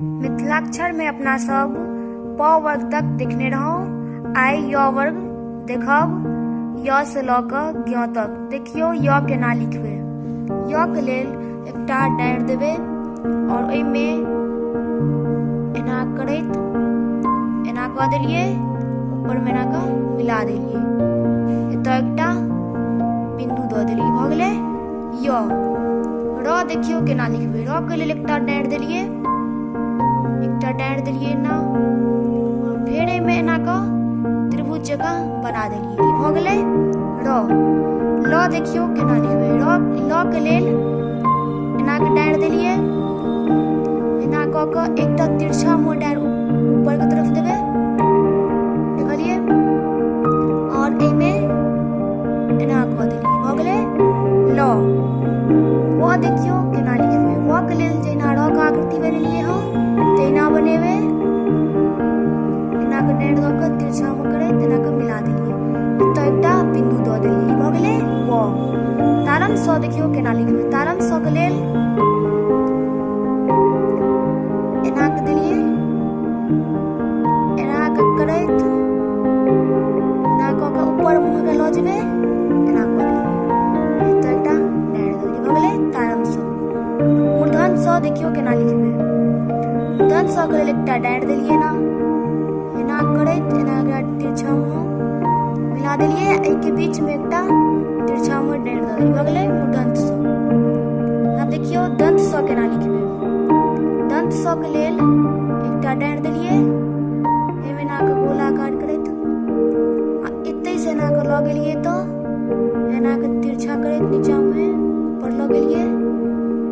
मिथिलाक्षरमे अपना सब प वर्ग तक देखने रहौं। आइ य वर्ग देखब, य से लऽ कऽ ज्ञ तक। देखियौ य केना लिखबै। य के लेल एकटा डारि देबै आओर ओहिमे एना करैत एना कऽ देलियै, ऊपरमे एना कऽ मिला देलियै, एतऽ एकटा बिन्दु दऽ देलियै, भऽ गेलै य। र देखियौ केना लिखबै। र के लेल एकटा डाँरि देलियै, एकटा डाँरि देलियै एना, आओर फेर एहिमे एना कऽ त्रिभुज जकाँ बना देलियै, ई भऽ गेलै र। ल देखियौ केना लिखबै। र ल के लेल एना कऽ डाँरि देलियै, एना कऽ कऽ एकटा तिरछा मुँह डाँरि ऊपर के तरफ देबै, देखलियै, आओर एहिमे एना कऽ देलियै, भऽ गेलै ल। व देखियौ केना लिखबै। व के लेल जहिना र के आकृति बनेलियै हँ तहिना बनेबै, एना कऽ डाँरि दऽ कऽ तिरछा मे करैत एना कऽ मिला देलियै, एतऽ एकटा बिन्दु दऽ देलियै, ई भऽ गेलै व। तारम स देखियौ केना लिखबै। तारम स के लेल एना कऽ देलियै, एना कऽ करैत एना कऽ कऽ ऊपर मुँह के लऽ जेबै, एना कऽ देलियै, एतऽ एकटा डाँरि दऽ देलियै, भऽ गेलै तारम स। मूर्धन स देखियौ केना लिखबै। मूर्धन स के लेल एकटा डाँरि देलियै, एना एना करैत एना एकरा तिरछा मुँह मिला देलियै, एहिके बीच मे एकटा तिरछा मुँह डाँरि दऽ देलियै, भऽ गेलै मूर्धन स। आब देखियौ दंत स केना लिखबै। दंत स के लेल एकटा डाँरि देलियै, एहिमे एना कऽ गोलाकार करैत आ एतै से एना कऽ लऽ गेलियै तऽ एना कऽ तिरछा करैत नीचा मुँहे ऊपर लऽ गेलियै,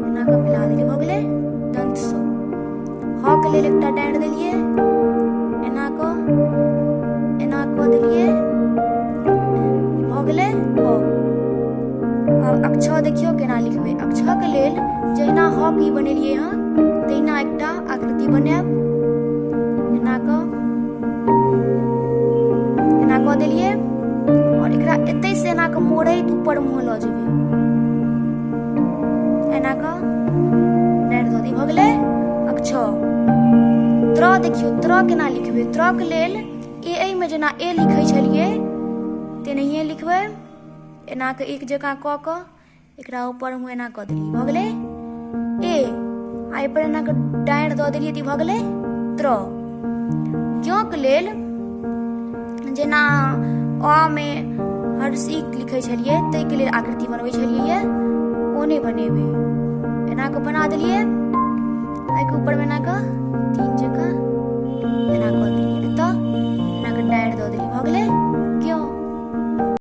एना कऽ मिला देलियै, भऽ गेलै दंत स। ह के लेल एकटा डाँरि देलियै, एना कऽ एना कऽ देलियै, भऽ गेलै ह। आब अक्ष देखियौ केना लिखबै। अक्ष के लेल जहिना ह की बनेलियै हँ तहिना एकटा आकृति बनायब, एना कऽ एना कऽ देलियै और एकरा एतै से एना कऽ मोड़ैत ऊपर मुँह लऽ जेबै, एना कऽ डाँरि दऽ दी, भऽ गेलै अक्ष। त्र देखियौ त्र केना लिखबै। त्र के लेल ए एहिमे जेना ए लिखै छलियै तेनाहिए लिखबै, एना कऽ एक जकाँ कऽ कऽ एकरा ऊपर मुँह एना कऽ देलियै, भऽ गेलै ए। आ एहिपर एना कऽ डाँरि दऽ देलियै तऽ ई भऽ गेलै त्र। ज्ञ के लेल जेना अ मे हर्षी लिखै छलियै ताहिके लेल आकृति बनबै छलियै, ओ नहि बनेबै, एना कऽ बना देलियै, एहिके ऊपरमे एना कऽ